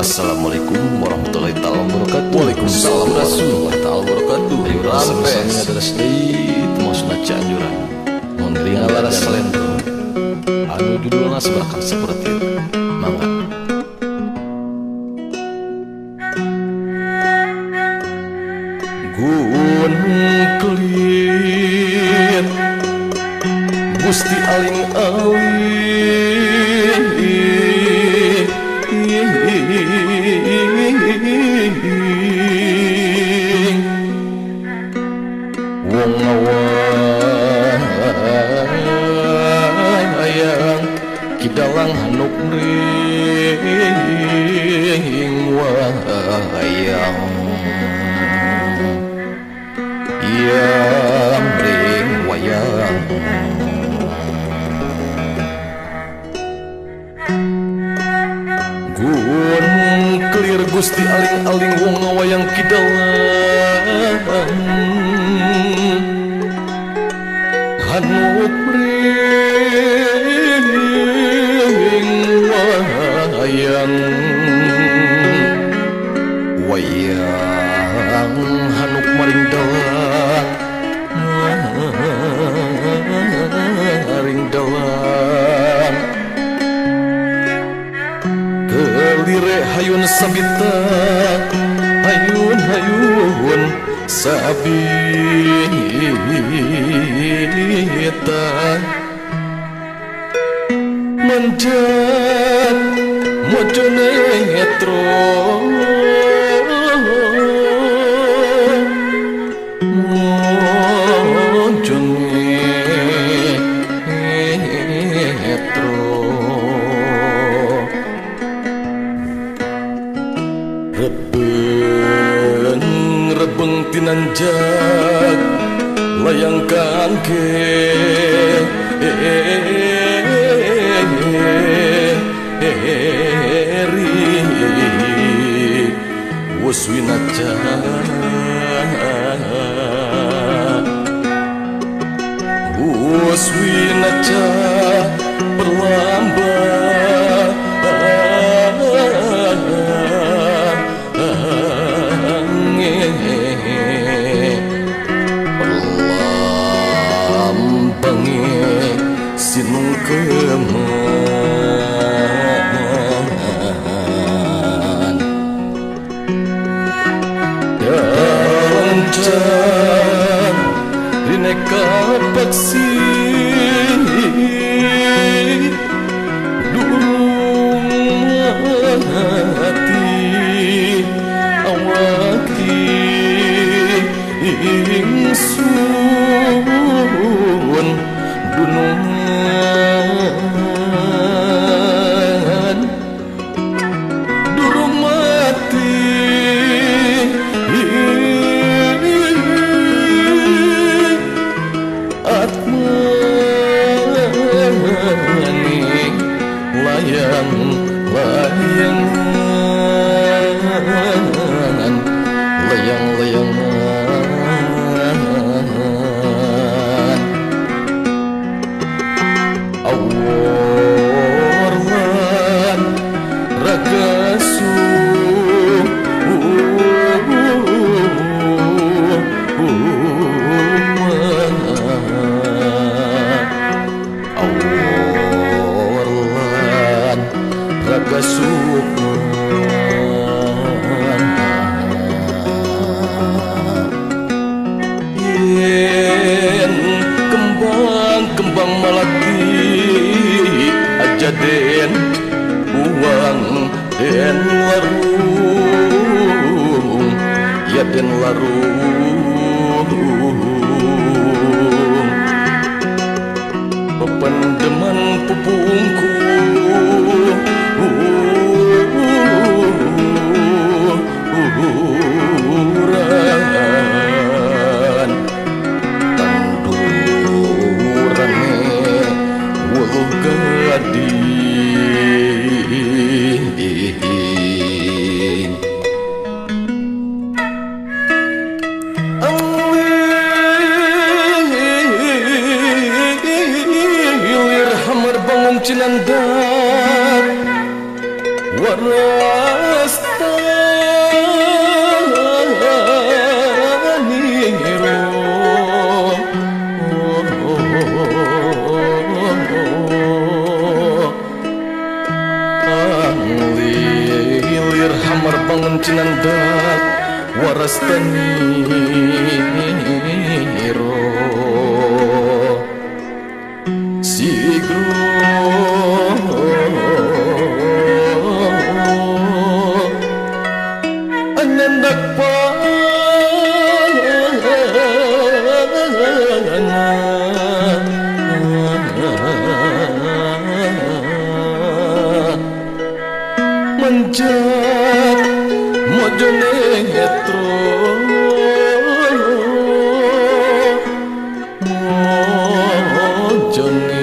Assalamualaikum warahmatullahi wabarakatuh. Waalaikumsalam warahmatullahi wabarakatuh. Ayo rampes adalah sedih maksudna Cianjuran. Mun ngalaras salendro anu judulna sebelakang seperti itu. Mangga. Gunung Kelir Gusti aling-aling wong ngawayang kidalang hanuk ring wayang yang ring wayang. Gunung Kelir Gusti aling-aling wong ngawayang kidalang hanuk ring wayang wayang hanuk maring dalang maring dalang kelire hayun sabita hayun hayun sabita manjat mojo netro mojo netro rebeng rebeng tinanjak layang kangke wuswinaca wuswinaca perlambat perlambange sinungkeman dalancan rineka paksi durung hati awaki ingsun dunungan durung mati atmaning layang layangan layang layangan aworlan raga aworlan raga sukma yen kembang-kembang melati aja den buang den larung ya den larung pependeman pupungku uran tandurane wuluh gading Anglir hamar bangun cinandar waras Sinandak waras teniro sigro anandak menjat mojonetro mojone.